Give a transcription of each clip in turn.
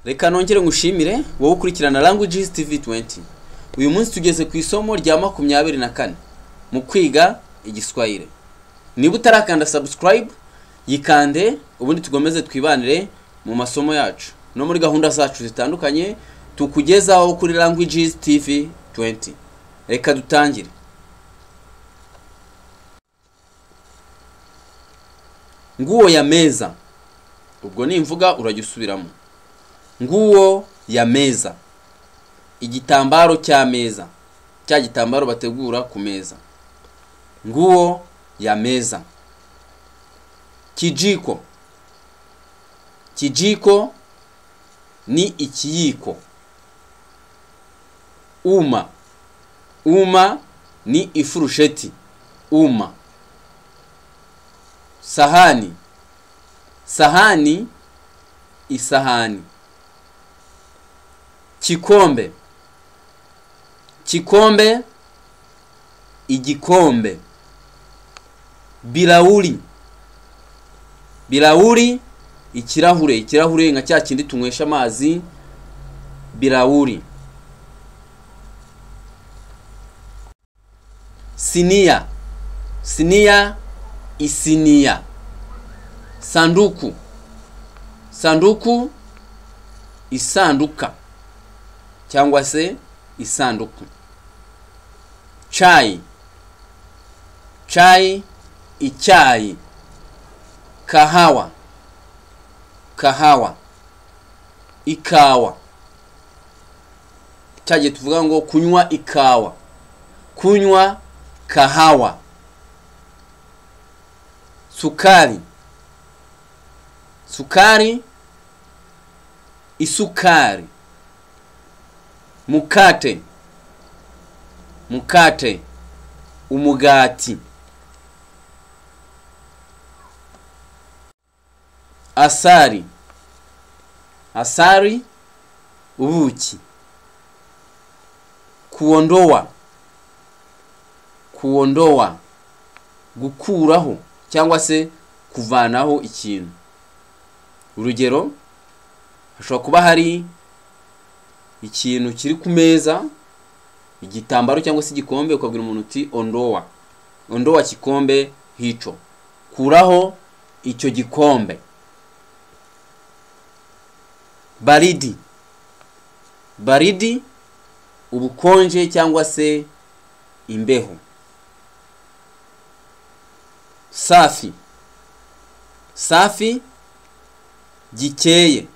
Reka nongere ngushimire wowe ukurikirana Languages TV 20. Uyu munsi tugeze ku isomo rya 24 mu kwiga Igiswahili. Niba utarakanda subscribe, yikande ubundi tugomeze twibanire mu masomo yacu no muri gahunda zacu zitandukanye tukugezaho kuri Languages TV 20. Reka dutangire. Nguo ya meza. Ubwo nimvuga urajya usubiramo. Nguo ya meza. Igitambaro cya meza. Cya gitambaro bategura ku meza. Nguo ya meza. Kijiko. Kijiko ni ikiyiko. Uma. Uma ni ifurusheti. Uma. Sahani. Sahani isahani. Kikombe. Kikombe igikombe. Bilauri. Bilauri ikirahure. Ikirahure nka cya kindi tunywesha amazi. Bilauri. Sinia. Sinia isinia. Sanduku. Sanduku isanduka cyangwa se isanduku. Chai. Chai icyayi. Kahawa. Kahawa ikawa. Cyagiye tuvuga ngo kunywa ikawa. Kunywa kahawa. Sukari. Sukari isukari. Mukate. Mukate umugati. Asari. Asari ubuki. Kuondoa. Kuondoa gukuraho cyangwa se kuvanaho ikintu. Urugero, hashobora kuba hari ikintu kiri ku meza, igitambaro cyangwa se igikombe, ukabwira umuntu uti ondoa. Ondoa kikombe hicho. Kuraho icyo gikombe. Baridi. Baridi ubukonje cyangwa se imbeho. Safi. Safi gikeye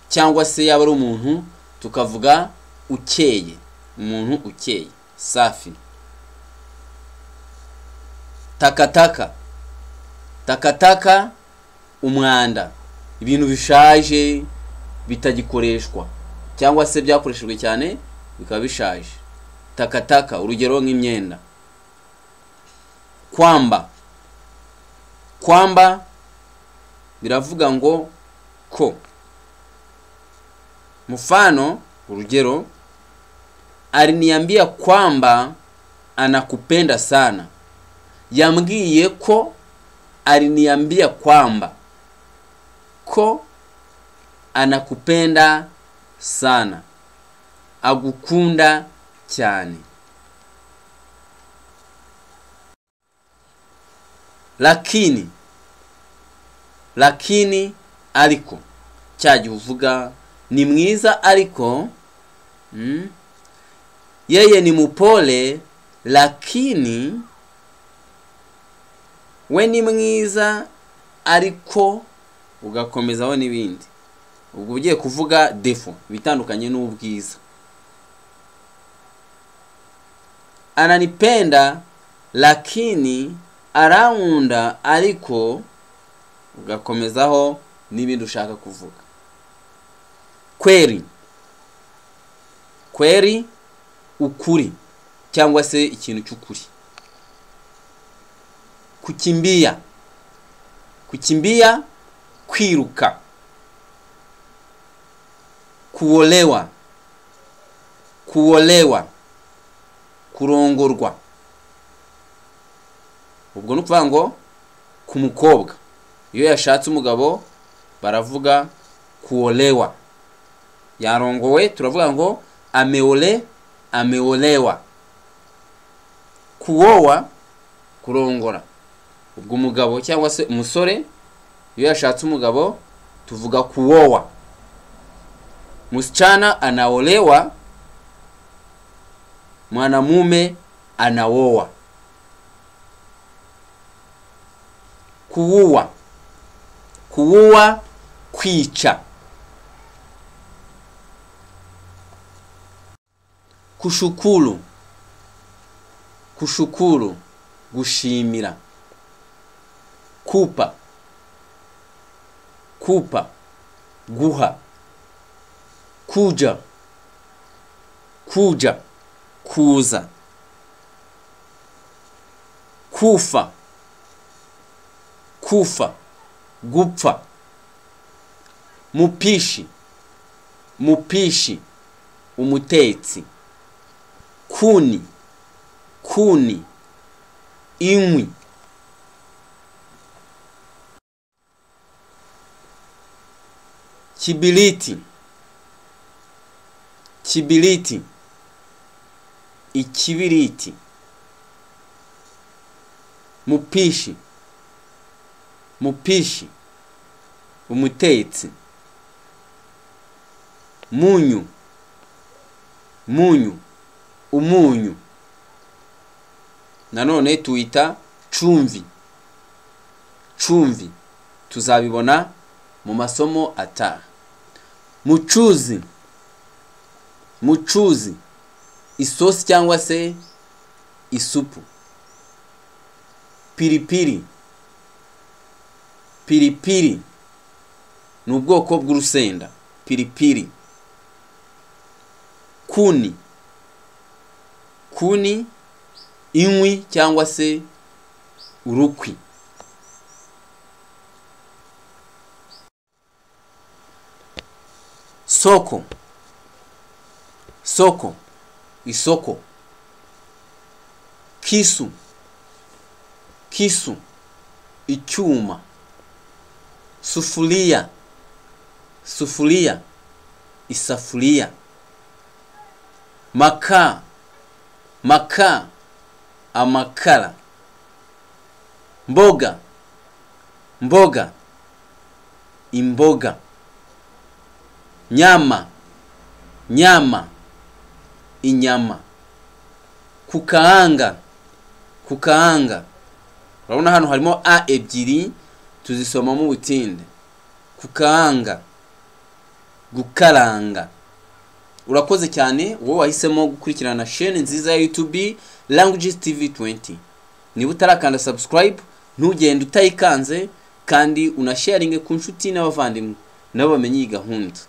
cyangwa se yaba ari umuntu tukavuga ukeye. Umuntu ukeye. Safi. Takataka. Takataka umwanda. Ibintu bishaje bitagikoreshwa cyangwa se byakoreshejwe cyane bikaba bishaje. Takataka urugero nk'imyenda. Kwamba. Kwamba biravuga ngo ko. Mfano urugero, aliniambia kwamba anakupenda sana. Yambwiye ko. Aliniambia kwamba ko anakupenda sana. Agukunda cyane. Lakini. Lakini ariko. Cyagiye uvuga ni mwiza ariko, yeye ni mupole lakini, we ni mwiza ariko, ugakomezaho n'ibindi. Ubwo ugiye kuvuga defo bitandukanye n'ubwiza. Ananipenda lakini arankunda ariko, ugakomezaho n'ibindi ushaka kuvuga. Kweri. Kweri ukuri cyangwa se ikintu cy'ukuri. Kukimbia. Kukimbia kwiruka. Kuolewa. Kuolewa kurongorwa. Ubwo ni ukuvuga ngo ku mukobwa iyo yashatse umugabo baravuga kuolewa. Yarongowe turavuga ngo ameole, ameolewa. Kuoa, kurongora. Ubwo umugabo cyangwa se umusore iyo yashatse umugabo tuvuga kuoa. Msichana anaolewa, mwanamume anaoa. Kuua, kuua, kwica. Kushukuru, kushukuru, gushimira. Kupa, kupa, guha. Kuja, kuja, kuza. Kufa, kufa, gupfa. Mupishi, mupishi, umutetsi. Kuni, kuni, inkwi. Kibiriti, kibiriti, ikibiriti. Mupishi, mupishi, umutetsi. Munyu, munyu, umunyu. Nanone tuwita chumvi, chumvi. Tuzabibona mu masomo ataha. Mucuzi, mucuzi, isosi cyangwa se isupu. Piripiri, piripiri ni ubwoko bw'urusenda. Piripiri. Kuni, kuni, inkwi cyangwa se urukwi. Soko, soko, isoko. Kisu, kisu, icyuma. Sufuria, sufuria, isafuriya. Maka, maka, amakara. Mboga, mboga, imboga. Nyama, nyama, inyama. Kukaanga, kukaanga. Urabona hano harimo a ebyiri tuzisomamo ubutinde. Kukaanga, gukaranga. Urakoze cyane wowe wahisemo gukurikirana chaîne nziza ya YouTube Languages TV 20. Niba utarakanda subscribe ntugende utayikanze, kandi unasharinge ku nshuti n'abavandimwe nabo bamenye iyi gahunda.